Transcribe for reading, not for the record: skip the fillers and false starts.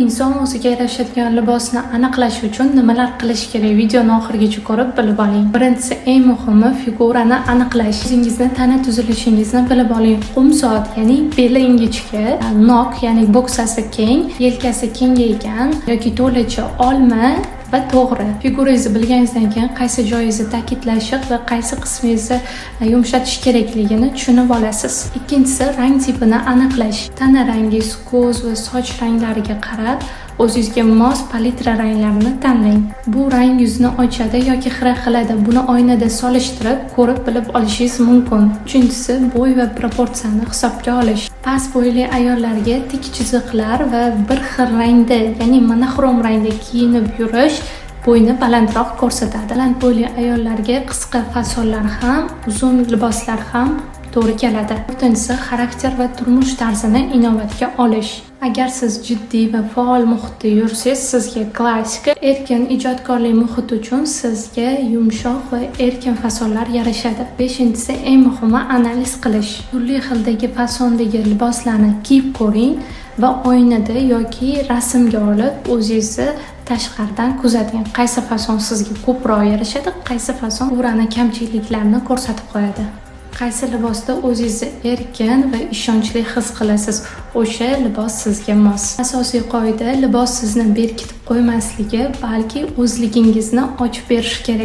Inson o'ziga yarashadigan libosni aniqlash uchun nimalar qilish kerak? Videoni oxirigacha ko'rib bilib oling. Birinchisi, eng muhimi, figurani aniqlash. O'zingizni tana tuzilishingizni bilib oling. Qumsoat, ya'ni beli ingichka, nok, ya'ni bo'ksasi keng, yelkasi kengaygan yoki to'lacha olma va to'g'ri. Figurangizni bilganingizdan keyin qaysi joyingizni ta'kidlashi va qaysi qismingizni yumshatish kerakligini tushunib olasiz. Ikkinchisi, rang tipini aniqlash. Tana rangingiz, ko'z va soch ranglariga qarab o'zingizga mos palitra ranglarini tanlang. Bu rang yuzni ochadi yoki xira qiladi. Buni oynada solishtirib, ko'rib bilib olishingiz mumkin. Uchinchisi, bo'y va proporsiyani hisobga olish. Past bo'yli ayollarga tik chiziqlar va bir xil rangda, ya'ni monoxrom rangda kiyinib yurish bo'yni balandroq ko'rsatadi. Baland bo'yli ayollarga qisqa fasonlar ham, uzun liboslar ham to'g'ri keladi. To'rtinchisi, xarakter va turmush tarzini inobatga olish. Agar siz jiddiy va faol muhitda yursangiz, sizga klassika, erkin ijodkorlik muhit uchun sizga yumshoq va erkin fasonlar yarashadi. Beshinchisi, eng muhimi, analiz qilish. Turli xildagi fasondagi liboslarni kiyib ko'ring va oynada yoki rasmga olib o'zingizni tashqaridan kuzating. Qaysi fason sizga ko'proq yarashadi, qaysi fason figurani kamchiliklarini ko'rsatib qo'yadi. Qaysi libosda o'zingizni erkin va ishonchli his qilasiz, o'sha libos sizga mos. Asosiy qoida: libos sizni berkitib qo'ymasligi, balki o'zligingizni ochib berishi kerak.